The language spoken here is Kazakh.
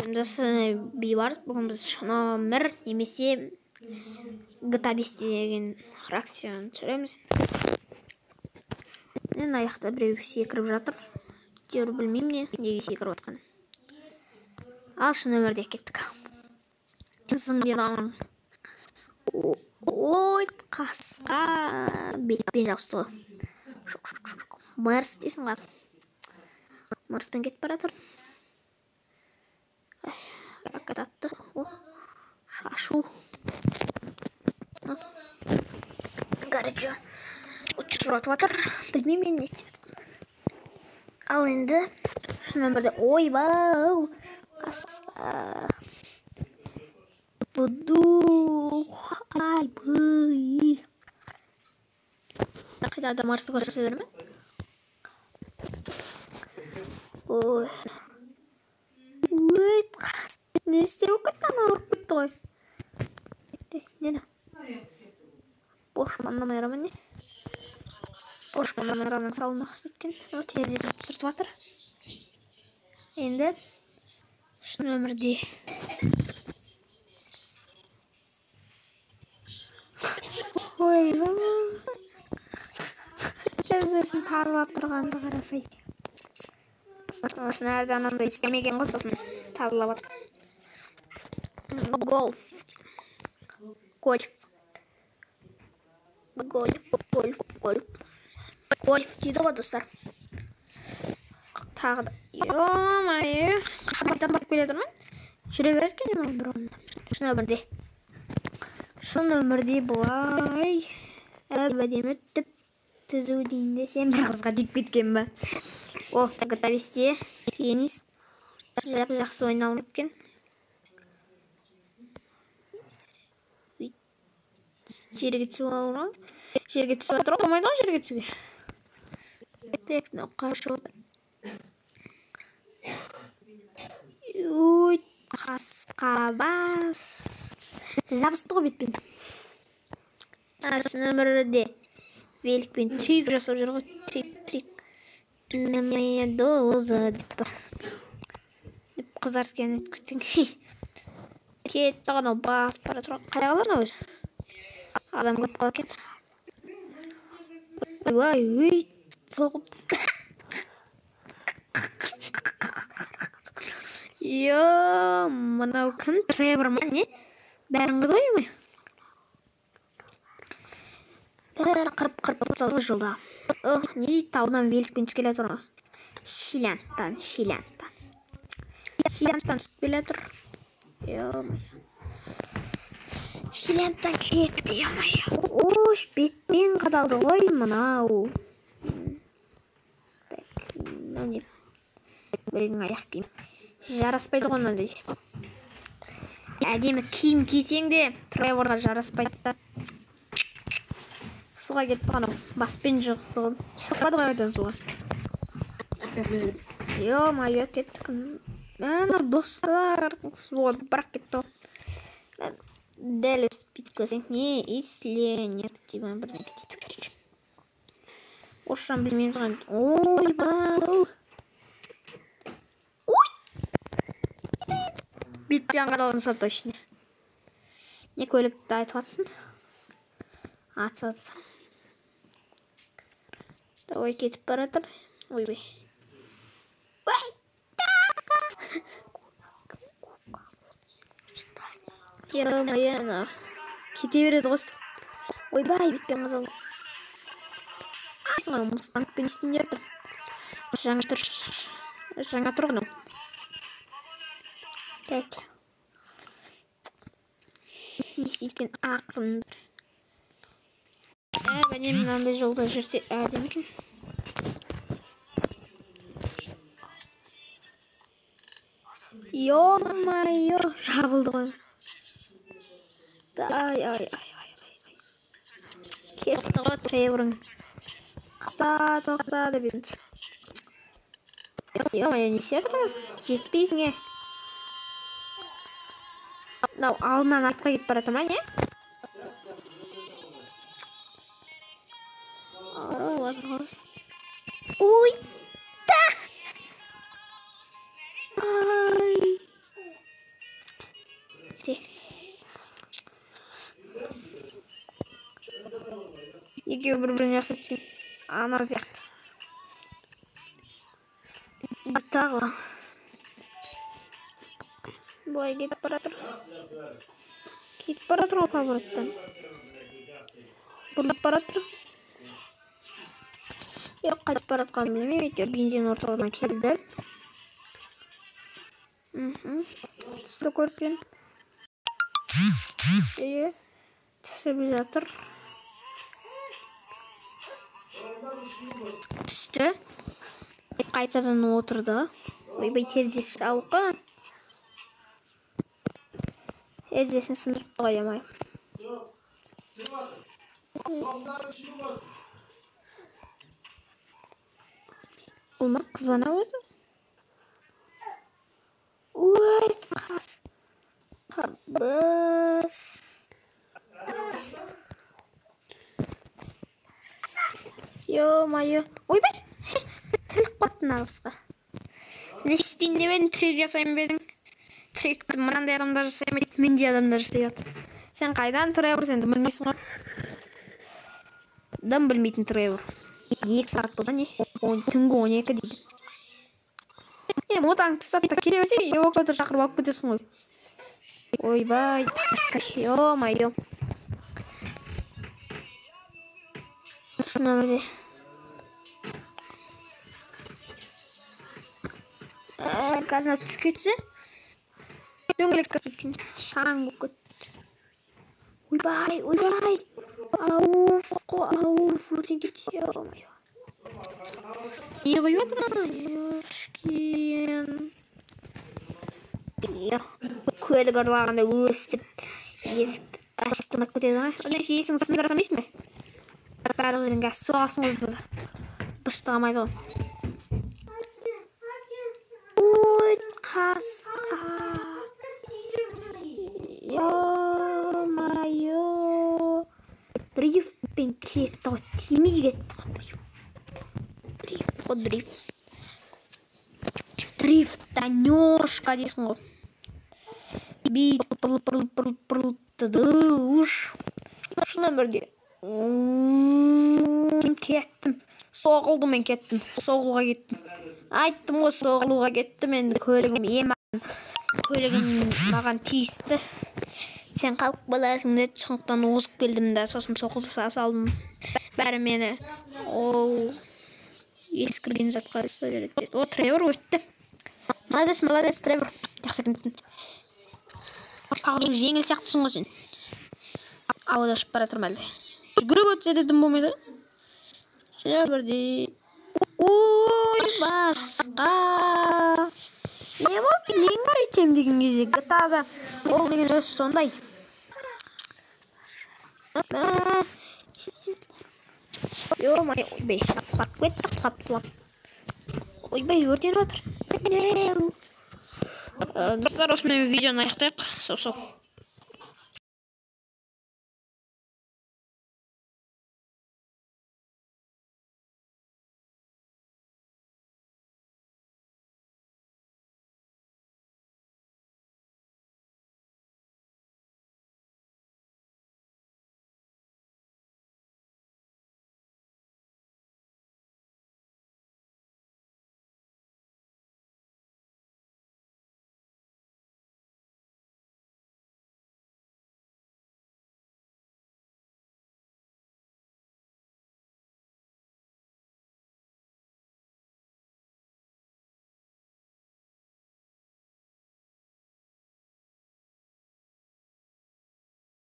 Бейбарыс. Бүгін біз номер немесе GTA 5 деген реакцияны түсіреміз. Мен аяқта біреу секіріп жатыр. Әйтеуір білмеймін неге секіріп жатқанын. Ал шын өмірде кеттік. Зың деді. Ой, қасқа бетпен жабысты ғой. Шок, шок, шок. Мерс дейсің ғой. Мерспен кетіп бара жатыр. Ракет атты. О, шашу. Короче, ұшып жатыр. Білмеймін мен не істеп жатқанын. Ал енді шын өмірде ойбау, қасқа. Буду. Айбай. Қайда адам арысты көрсете берме? Ой. Ой, не істеп кетті, ана ұрып кетті ғой. Нені? Бош Панамера ма не? Бош Панамераның салонына кеткен. О, терезесін сүртіп жатыр. Енді шын өмірде ой, терезесін тазалап тұрғанды қарасай. Сосын әрі анандай істемеген ғой, сосын тазалап жатыр. Гольф. Гольф. Гольф, гольф, гольф. Гольф дейді ғой, достар. Тағы да. Ё-моё. Қайтадан барып келе жатырмын. Жүре береді екен бір орында. Шын өмірде. Шын өмірде былай әп-әдемі түп түзу дейін десем бір қызға тиіп кеткен ба? О, GTA 5-те теннис жақсы ойналып кеткен. Жерге түсіп алған. Жерге түсіп жатыр ғой, болмайды ғой жерге түсуге. Так, мынау қашып отыр. Ой, қасқа бас. Жабысты ғой бетпен. Шын өмірде великпен трик жасап жүр ғой. Трик, трик. Доза деп деп қыздар скен өтіп кетсең. Кетті ғой анау, басып бара жатыр ғой. Қай қалар анау өзі? Адам көп қалады екен. Ойбай, ой, соғып. Йо, мынау кім? Тревор ма не? Бәрін қыз ғой ме? Бәрін қырып-қырып тастады жолда. Ох, не дейді, таудан великпен түсіп келе жатыр ғой. Шилянттан, Шилянттан. Шилянттан түсіп келе жатыр. Ё-моё. Шилянттан кетті, ё-моё. Ош, бетпен қадалды ғой мынау. Так, мынау не? Біреудің аяқ киімі. Жараспайды ғой мынандай. Әдемі киім кисең де Треворға жараспайды да. Суға кетті ғой анау. Баспен жығылды ғой. Шықпады ғой қайтадан суға. Ё-моё, кеттік. Міне достар, суға бірақ кетті ғой. Дәл өстіп көрсең, не, если нет, типа бірдеңе дейді, короче. Орысшаны білмейміз ғой. Ойбай. Ой! Бетпен қадалған шығар точно. Не көлікті айтып жатсың? Атса, атса. Давай кетіп бара жатыр. Ойбай. Ой! Ё-моё, кете береді ғой. Ойбай, бетпен қадалды. Мустангпен істейін деп жатыр. Жаңа тұр. Жаңа тұр ғой. Так. Не істейді екен ақырын. Әне мынандай жолда жүрсе әдемі екен. Ё-моё, жабылды ғой. Ай, ай, ай, ай, ай. Кетті ғой Треворың. Тоқта, тоқта деп едім. Ё-моё, не істеп жатыр? Жетпейсің, е. Мынау алдынан артқа кетіп бара жатыр ма, не? Ой, та! Ай! Те. Екеуі бір-біріне ұқсап кеткен. Анау сияқты. Тағы. Былай кетіп бара жатыр. Кетіп бара жатыр ғой повороттан. Бұрылып бара жатыр. Yok, қайтып бара жатқанын білмеймін, әйтеуір бензин орталығына келді. Түсті көрскен. Түсіп жатыр. Түсті. Қайтадан отырды. Ойбай, терезесі алқы. Терезесін сындырып қоямай. Ұл ма, қыз ба өзі? Ой, қас. Қабыс. Ё-моё. Ойбай, тіліп қалыпты мына қызға. Не істейін деп едің, трюк жасайын ба едің? Трюкті мынандай адамдар жасай ма, мендей адамдар жасай алады. Сен қайдан Тревор, сен дым білмейсің ғой. Дым білмейтін Тревор. 2 сағат болды, не? Түнгі 12 дейді. Отаңды тастап та келе берсе, эвакуатор шақырып алып кетесің ғой. Ойбай, ё-моё. Шын өмірде. Қазына түсіп кетсе, дөңгелек кеткен шаң болып кетті. Ойбай, ойбай. Ауф, ауф, өртен кетті, ё-моё. Не қойып жатыр ана? Көлік ұрлағанда өстіп есікті ашып тонап кетеді ғой. Одан кейін есігін сындыра салмайсың ба? Барлық жерін қазір соғасың ғой, быштамайды ғой. Ой, қасқа. Ё-моё. Дрифтпен кетті ғой, тимей кетті ғой дрифт. Дрифт қой, дрифт. Дрифт, Танюшка дейсің ғой. Бүйтіп бұрылып, бұрылып, бұрылып, бұрылып, уш. Шын өмірде кеттім. Соғылдым мен, кеттім. Соғылуға кеттім. Айттым ғой, соғылуға кеттім. Енді көлігім көлігім маған тиісті. Сен қалып қаласың деді, сондықтан озып келдім да, сосын соғылса салдым. Бәрі мені ол ескірген затқа ұстап деді. О, Тревор өтті. Молодец, молодец, Тревор. Жақсы екенсің. Тағы жеңіл сияқтысың ғой сен. Ауада ұшып бара жатырмын әлде. Жүгіріп өтсе де дым болмайды. Және бірде. Ой, басқа. Не болды? Нең бар өтем деген кезде GTA-да ол деген сөз сондай. Ё-моё, ойбай, құлап кетті, құлап, құлап. Ойбай, өртеніп жатыр. Достар, осымен видеоны аяқтайық. Сау-сау.